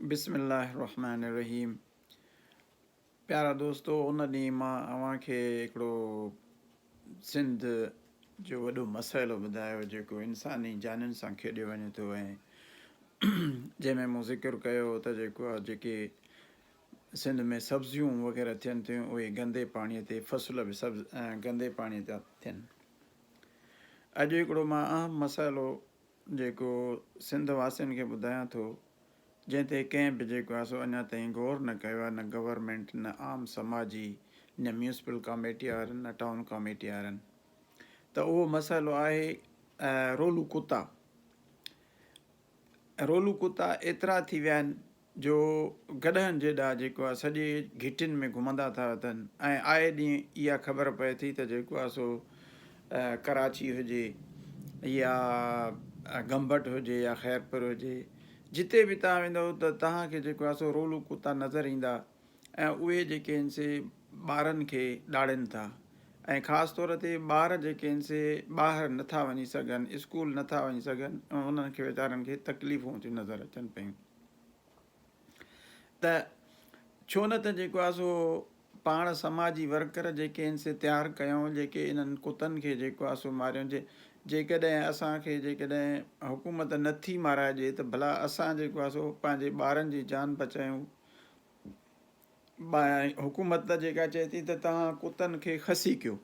بسم الله الرحمن الرحيم پيارا دوستو ان ڏينهن مان اوهان کي هڪڙو سنڌ جو وڏو مسئلو ٻڌايو جيڪو انساني جانين سان کيڏيو وڃي ٿو ۽ جنهن ۾ مون ذڪر ڪيو ته جيڪو آهي جيڪي سنڌ ۾ سبزيون وغيره ٿين ٿيون اهي گندي پاڻي تي فصل به سبز گندي پاڻي تي ٿين. اڄ هڪڙو مان اهم مسئلو جيڪو سنڌ واسين کي ٻڌايان ٿو جنهن تي ڪنهن به جيڪو آهي سو اڃا تائين غور نه ڪيو آهي نه گورنمينٽ نه عام سماجي نه ميونسپل ڪاميٽي وارن نه ٽائون ڪاميٽي وارن ته اهو مسئلو آهي رولو ڪتا. رولو ڪتا ايترا ٿي ويا آهن جو گڏهن جيڏا جيڪو آهي سڄي گهٽين ۾ گهمندا ٿا وتن ۽ آئي ڏينهن اها خبر پئي ٿي ته جيڪو آهي سو ڪراچي هجي يا گمبٽ هجي يا خيرپور هجي جتي به توهان ويندؤ ته توهان کي جيڪو آهي سو رولو ڪتا نظر ايندا ۽ اهي جيڪي آهن سي ٻارن کي ڏاڙين ٿا ۽ خاص طور تي ٻار جيڪي آهن سي ٻاهر نٿا وڃي سگهن اسڪول نٿا وڃي سگهن ۽ انهن کي ويچارن کي تڪليفون ٿيون نظر اچن پيون ته ڇو نه ته جيڪو آهي سو پاڻ سماجي ورڪر جيڪي آهن سي تيار ڪيون جيڪي انهن ڪتن کي جيڪو آهي سو ماريون جي جيڪڏهن اسان کي جيڪڏهن حڪومت نٿي مارائجي ته ڀلا اسان جيڪو آهي سو پنهنجي ٻارن جي جان بچايون. حڪومت ته جيڪا چئي ٿي ته توهان ڪتن کي خسي ڪيو.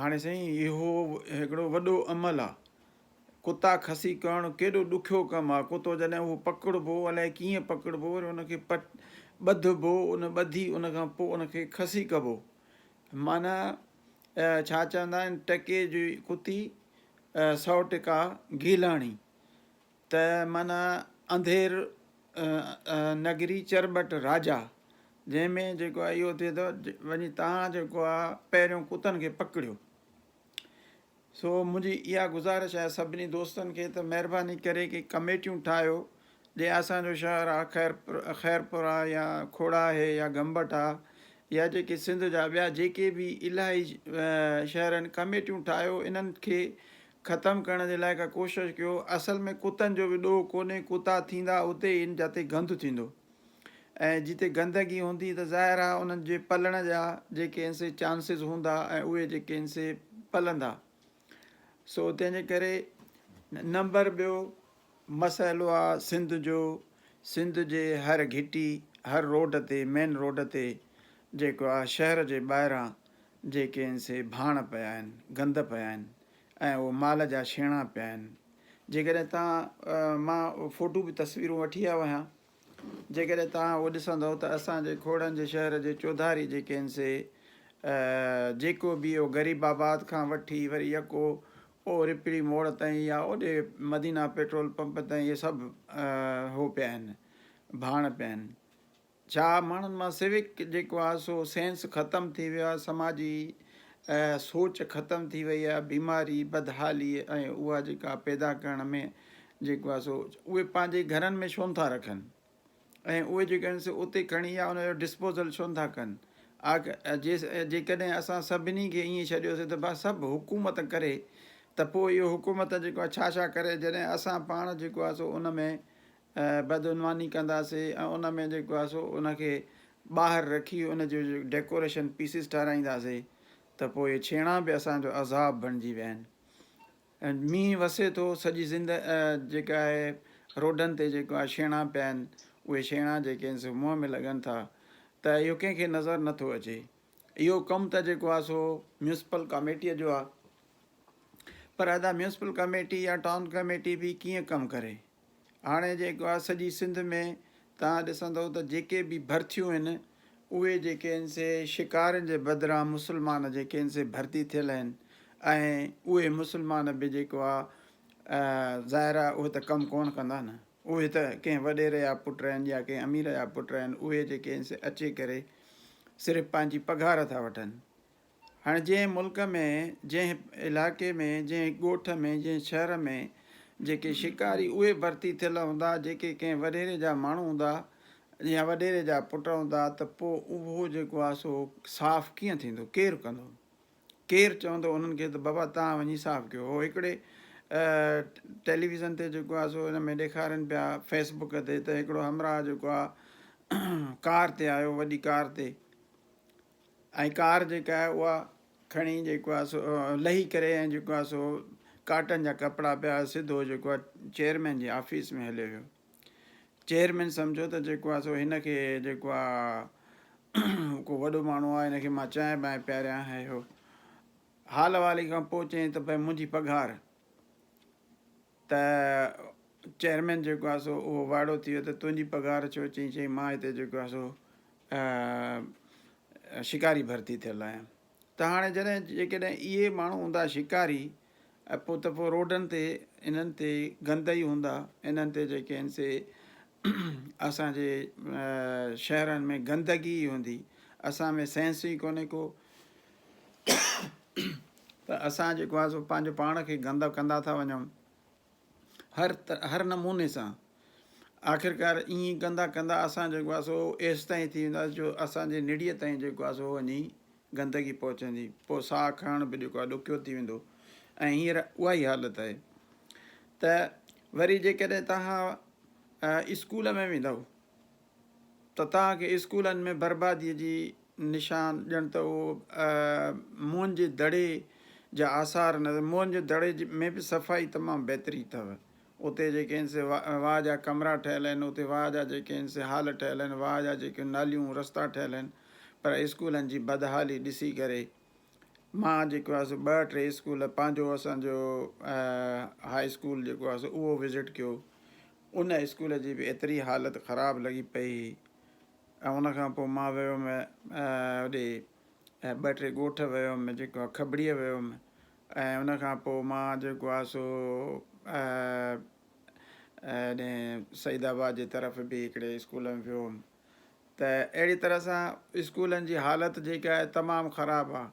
هاڻي سائين اهو هڪڙو وڏو عمل آ. ڪتا خسي ڪرڻ ڪيڏو ڏکيو ڪم آ. ڪتو جڏهن اهو پڪڙبو الائي ڪيئن پڪڙبو وري ان کي ٻڌبو ان ٻڌي ان کان پوء ان کي خسي ڪبو. معنيٰ ڇا چوندا آهن ٽڪي جي ڪتي سئو ٽڪا گيلاڻي. ته معنيٰ انڌير نگري چرٻٽ راجا جنهن ۾ جيڪو آهي اهو ٿئي ٿو وڃي تان جيڪو آهي پهريون ڪتن کي پڪڙيو. سو منهنجي اها گذارش آهي سڀني دوستن کي ته مهرباني ڪري ڪي ڪميٽيون ٺاهيو جي اسان جو شهر آهي خيرپور خيرپور آهي يا کوڙا آهي يا گمبٽ آهي يا جيڪي سنڌ جا ٻيا جيڪي به الاهي شهر آهن ڪميٽيون ٺاهيو انهن کي ختم ڪرڻ جي لاء ڪا ڪوشش ڪيو. اصل ۾ ڪتن جو به ڏوهه ڪونهي، ڪتا ٿيندا اتي ئي آهن جتي گند ٿيندو ۽ جتي گندگي هوندي ته ظاهر آهي انهن جي پلڻ جا جيڪي آهن سي چانسز هوندا ۽ اهي جيڪي آهن سي پلندا. سو تنهن جي ڪري نمبر ٻيو مسئلو آهي سنڌ جو، سنڌ جي هر گهٽي هر روڊ تي مين روڊ تي جيڪو آهي شهر جي ٻاهران جيڪي آهن سي ڀاڻ پيا آهن، گند پيا آهن ۽ اهو مال جا ڇيڻا پيا آهن. جيڪڏهن توهان مان فوٽو به تصويرون وٺي آيو آهيان. جيڪڏهن توهان اهو ڏسندؤ ته اسان جي کوڙن جي شهر جي چوڌاري جيڪي آهن سي جيڪو به اهو غريب آباد کان وٺي وري يڪو او رپڙي موڙ تائين يا اوڏي مدينه پيٽرول پمپ تائين اهي سڀ هو پيا آهن ڀاڻ پيا آهن. ڇا ماڻهن مان سوڪ جيڪو آهي سو سينس ختم ٿي ويو آهي، سماجي سوچ ختم ٿي وئي آهي، بيماري، بدحالي ۽ اها جيڪا پيدا ڪرڻ ۾ جيڪو آهي سو اهي پنهنجي گهرن ۾ ڇو نٿا رکن ۽ اهي جيڪي آهن سي اتي کڻي يا ان جو ڊسپوزل ڇو نٿا ڪن جيڪڏهن اسان سڀني کي ائين ڇڏيوسي ته بس سڀ حڪومت ڪري ته پوء اهو حڪومت جيڪو آهي ڇا ڇا ڪري جڏهن اسان پاڻ جيڪو آهي سو ان ۾ بدعنواني ڪنداسي ۽ ان ۾ جيڪو آهي سو ان کي ٻاهر رکي ان جو ڊيڪوريشن پيسز ٺهرائينداسي ته پوء اهي ڇيڻا به اسان جو عذاب بڻجي ويا آهن ۽ مينهن وسي ٿو سڄي زند جيڪا آهي روڊن تي جيڪو آهي ڇيڻا پيا آهن اهي ڇيڻا جيڪي آهن سو منهن ۾ لڳن ٿا ته اهو ڪنهن کي نظر نٿو اچي اهو ڪم ته جيڪو آهي سو ميونسپل ڪاميٽيء جو آهي پر ادا ميونسپل ڪميٽي يا ٽائون ڪميٽي به ڪيئن ڪم ڪري هاڻي جيڪو آهي سڄي سنڌ ۾ توهان ڏسندو ته جيڪي به ڀرتيون آهن اهي جيڪي آهن سي شڪارين جي بدران مسلمان جيڪي آهن سي ڀرتي ٿيل آهن ۽ اهي مسلمان به جيڪو آهي ظاهر آهي اهي ته ڪم ڪونه ڪندا نه اهي ته ڪنهن وڏيري جا پٽ آهن يا ڪنهن امير جا پٽ آهن اهي جيڪي آهن سي اچي ڪري صرف پنهنجي پگهار ٿا وٺن. هاڻي جنهن ملڪ ۾، جنهن علائقي ۾، جنهن ڳوٺ ۾، جنهن شهر ۾ جيڪي شڪاري اهي ڀرتي ٿيل هوندا، جيڪي ڪنهن وڏيري جا ماڻهو هوندا يا وڏيري جا پٽ هوندا ته پوء اهو جيڪو آهي سو صاف ڪيئن ٿيندو؟ ڪير ڪندو؟ ڪير چوندو انهن کي ته بابا توهان وڃي صاف ڪيو؟ هو هڪڙي ٽيليويزن تي جيڪو آهي سو ان ۾ ڏيکارين پيا فيس بڪ تي ته هڪڙو همراهه جيڪو آهي ڪار تي آيو وڏي ڪار تي ۽ ڪار جيڪا آهي اها کڻي جيڪو آهي سو لهي ڪري ۽ جيڪو آهي سو ڪاٽن جا ڪپڙا پيا سڌو جيڪو آهي چيئرمين جي آفيس ۾ هليو ويو. چيئرمين سمجهيو ته جيڪو آهي سو هن کي جيڪو آهي ڪو وڏو ماڻهو آهي هن کي مان چانهه بانهه پياريان هي هو حال احوالي کان پوء چيائين ته ڀئي منهنجي پگهار ته چيئرمين جيڪو آهي سو اهو وائڙو ٿي ويو ته تنهنجي پگهار ڇو چيائين چيائين مان هتي جيڪو آهي سو شڪاري ڀرتي ٿيل آهيان ته هاڻي جڏهن جيڪڏهن اهي ماڻهو هوندا شڪاري ۽ پوء ته پوء روڊن تي انهن تي گند ئي هوندا انهن تي جيڪي آهن سي اسان جي شهرن ۾ گندگي ئي هوندي اسان ۾ سينس ئي ڪونهي ڪو ته اسان جيڪو آهي سو پنهنجو پاڻ کي گند ڪندا ٿا وڃون هر هر نموني سان آخرڪار ائين ڪندا ڪندا اسان جيڪو آهي سو ايستائين ٿي وينداسين جو اسان جي نڙيء تائين جيڪو آهي سو وڃي گندگي پهچندي پوء ساهه کڻڻ به جيڪو آهي ڏکيو ٿي ويندو ۽ هينئر اها ئي حالت آهي ته وري جيڪڏهن توهان اسڪول ۾ ويندؤ ته توهان کي اسڪولن ۾ برباديء جي نشان ڄڻ ته اهو موهن جي دڙي جا آثار نظر موهن جي دڙي ۾ به صفائي تمام بهتري اٿو اتي جيڪي آهن سي واهه جا ڪمرا ٺهيل آهن اتي واهه جا جيڪي آهن سي هال ٺهيل آهن واهه جا جيڪي ناليون رستا ٺهيل آهن پر اسڪولن جي بدحالي ڏسي ڪري مان جيڪو آهي سو ٻه ٽي اسڪول پنهنجو اسانجو هاء اسڪول جيڪو آهي سو اهو وزٽ ڪيو ان اسڪول جي به ايتري حالت خراب لڳي پئي هئي ۽ ان کان پوء مان ويو هيم هوڏي ٻه ٽي ڳوٺ ويو هيم جيڪو آهي کٻڙيء ويو هيم ۽ ان کان پوء مان جيڪو آهي سو هيڏي سعيد آباد جي طرف به هڪڙي اسڪول ۾ ويو هيم ته اهڙي طرح سان اسڪولن جي حالت جيڪا آهي تمام خراب آهي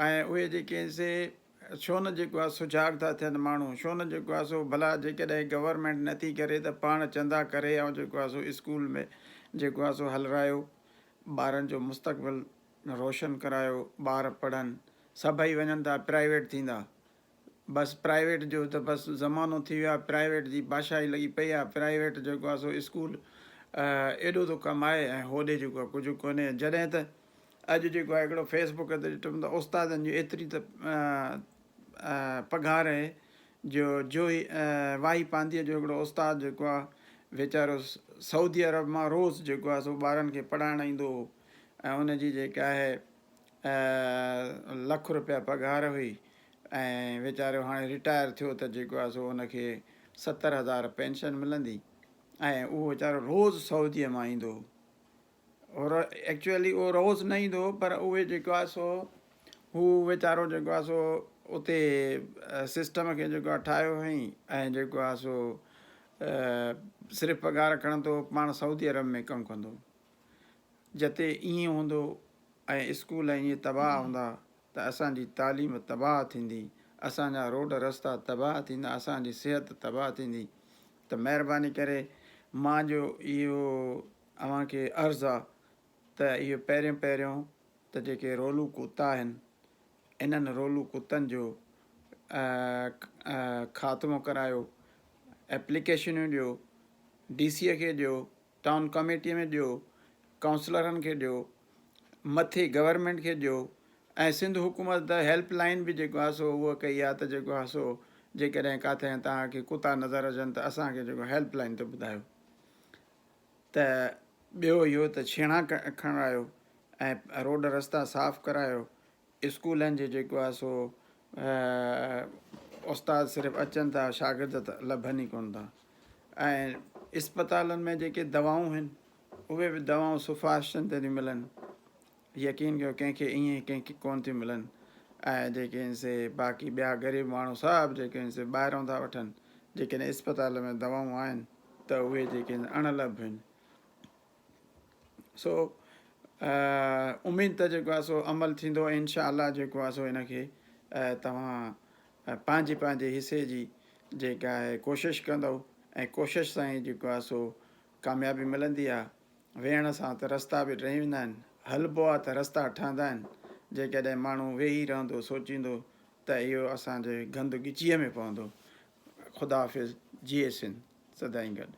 ۽ اهي جيڪي آهن سي ڇو نه جيڪو آهي سجاڳ ٿا ٿين ماڻهو ڇو نه جيڪو آهي سو ڀلا جيڪڏهن گورنمينٽ نٿي ڪري ته پاڻ چندا ڪري ۽ جيڪو آهي سو اسڪول ۾ جيڪو آهي سو هلرايو ٻارن جو مستقبل روشن ڪرايو ٻار پڙهن سڀئي وڃن ٿا پرائيويٽ ٿيندا بس پرائيويٽ جو ته بس زمانو ٿي ويو آهي پرائيويٽ جي بادشاهي لڳي پئي آهي پرائيويٽ جيڪو آهي سو اسڪول ايڏو ٿو ڪمائي ۽ هوڏي جيڪو آهي ڪجهه ڪونهي جڏهن ته اڄ جيڪو آهي هڪڙو فيس بڪ تي ڏٺم ته استادن جي ايتري ته پگهار آهي جو جوهي واهي پانڌيء جو هڪڙو استاد جيڪو آهي ويچارو سعودي عرب مان روز جيڪو آهي سو ٻارن کي پڙهائڻ ايندو هو ۽ ان جي جيڪا آهي لک روپيا پگهار هئي ۽ ويچارو هاڻي رٽائر ٿيو ته جيڪو آهي سو ان کي 70,000 پينشن ملندي ۽ اهو ويچارو روز سعوديء مان ايندو هو ايڪچوئلي اهو روز نه ايندو هو پر اهي جيڪو آهي سو هو ويچارو جيڪو آهي سو اتي سسٽم کي جيڪو آهي ٺاهيو هئائين ۽ جيڪو آهي سو صرف پگهار کڻندو هو پاڻ سعودي عرب ۾ ڪم ڪندو هو. جتي ائين هوندو ۽ اسڪول ائين تباهه هوندا ته اسان جي تعليم تباهه ٿيندي، اسان جا روڊ رستا تباهه ٿيندا، اسان جي صحت تباهه ٿيندي ته مهرباني ڪري مان جو اهو اوهان کي عرض آ ته اهو پهريون پهريون ته جيڪي رولو ڪتا آهن انهن رولو ڪتن جو خاتمو ڪرايو، ايپليڪيشنون ڏيو، ڊي سي کي ڏيو، ٽائون ڪاميٽي ۾ ڏيو، ڪائونسلرن کي ڏيو، مٿي گورنمينٽ کي ڏيو ۽ سنڌ حڪومت ته هيلپ لائين به جيڪو آهي سو اهو ڪئي آهي ته جيڪو آهي سو جيڪڏهن ڪاٿي توهان کي ڪتا نظر اچن ته اسان کي جيڪو هيلپ لائين تي ٻڌايو ته ٻيو اهو ته ڇيڻا کڻرايو ۽ روڊ رستا صاف ڪرايو اسڪولن جي جيڪو آهي سو استاد صرف اچن ٿا شاگرد ته لڀن ئي ڪونه ٿا ۽ اسپتالن ۾ جيڪي دوائون آهن اهي به دوائون سفارشن تي ٿيون ملن يقين ڪيو ڪنهن کي ائين ڪنهن کي ڪونه ٿيون ملن ۽ جيڪي آهن سي باقي ٻيا غريب ماڻهو سڀ جيڪي آهن سي ٻاهران ٿا وٺن جيڪڏهن اسپتال ۾ دوائون آهن ته اهي جيڪي آهن اڻ لڀ آهن سو اميد ته جيڪو آهي سو عمل ٿيندو ۽ انشاء الله جيڪو آهي سو ان کي توهان پنهنجي پنهنجي حصي جي جيڪا آهي ڪوشش ڪندو ۽ ڪوشش سان ئي جيڪو آهي سو ڪاميابي ملندي آهي ويهڻ سان ته رستا به ڊهي ويندا آهن هلبو آهي ته رستا ٺهندا آهن جيڪڏهن ماڻهو ويهي رهندو سوچيندو ته اهو اسان جي گند ڳچيء ۾ پوندو. خدا حافظ جيئي سنڌ سدائين گڏ.